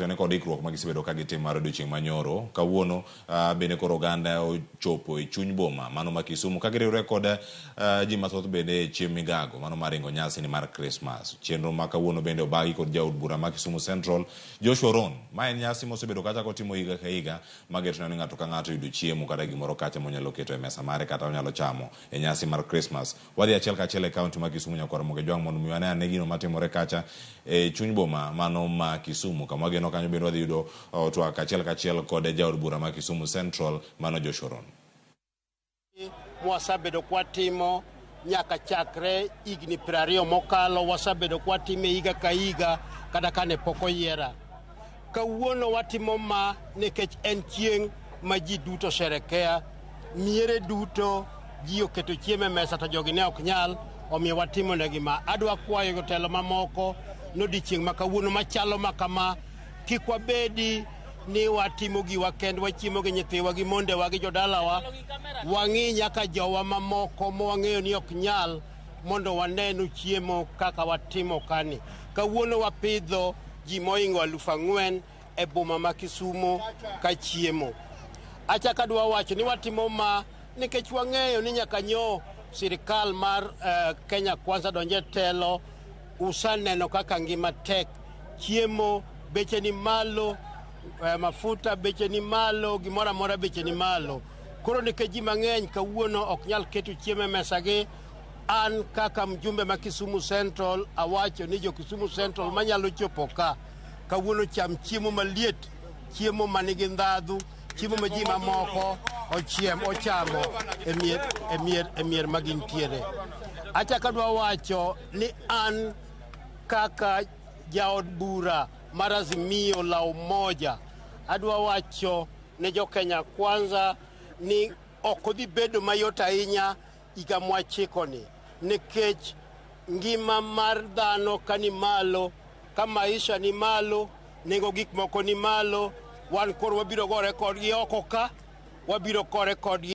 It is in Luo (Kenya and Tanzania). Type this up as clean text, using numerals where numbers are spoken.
Kotenore kod ikruok ma gisebedo ka gitimo mar odiochieng' manyoro, kawuono bende koro oganda ochopo e chuny boma mano ma Kisumu ka giriwre kod ji mathoth bende e chiemb migago mano mar ringo nyasi ni mar Christmas. Chenro ma kawuono bende obagi kod jaod bura ma Kisumu Central Joshua Ron. Ma en nyasi mosebedo kachako timo higa ka higa mageto ni ng'ato ka ng'ato yudo chiemo kata gimoro kacha monyalo keto e mesa mare kata onyalo chamo e nyasi mar Christmas. Wadhi achiel kachiel e kaunti ma Kisumu nyakwar Ramogi Jwang' mondo mi wane ane gino matimore kacha e chuny boma mano ma Kisumu kama wageno kanyo bende wadhi yudo twak achiel kachiel kod jaod bura ma Kisumu Central mano Joshua Ron. Mwasebedo kwatimo nyaka chakre higni 20 mokalo, wasebedo kwatime higa ka higa kata kane pok oyiera. Kawuono watimo ma nikech en chieng' ma ji duto sherekea, miere duto ji oketo chiemo e mesa to jogi ne ok nyal, omiyo watimo negi ma. Adwa kwayo jotelo mamoko nodiochieng' ma kawuono machalo ma kama kik wabedi ni watimo giwa kendwa, wachiemo gi nyithiwa gi mondewa gi jodalawa, wang'i nyaka jowa mamoko ma wang'eyo ni ok nyal mondo wanenu chiemo kaka watimo kani. Kawuono wapidho ji mohingo 4,000 e boma ma Kisumu ka chiemo. Achako adwa wacho ni watimo ma nikech wang'eyo ni nyaka nyo sirikal mar Kenya Kwanza donje telo, usaneno kaka ngima tek, chiemo beche ni malo, mafuta beche ni malo, gimoro amora beche ni malo. Koro nikech ji mang'eny kawuono ok nyal keto chiemo e mesagi, an kaka mjumbe ma Kisumu Central awacho ni jo Kisumu Central manyalo chopo ka kawuono cham chiemo maliet, chiemo manigi ndhadhu, chiemo ma ji mamoko ochiem ochamo e mier, e mier, e mier ma gintiere. Achako adwa wacho ni an kaka jaod bura mar Azimio la Umoja adwa wacho ne jo Kenya Kwanza ni ok odhi bedo mayot ahinya higa mwachikoni nikech ngima mar dhano ka ni malo, ka maisha ni malo, nengo gik moko ni malo, wan koro wabiro gore kodgi oko ka, wabiro kore kodgi.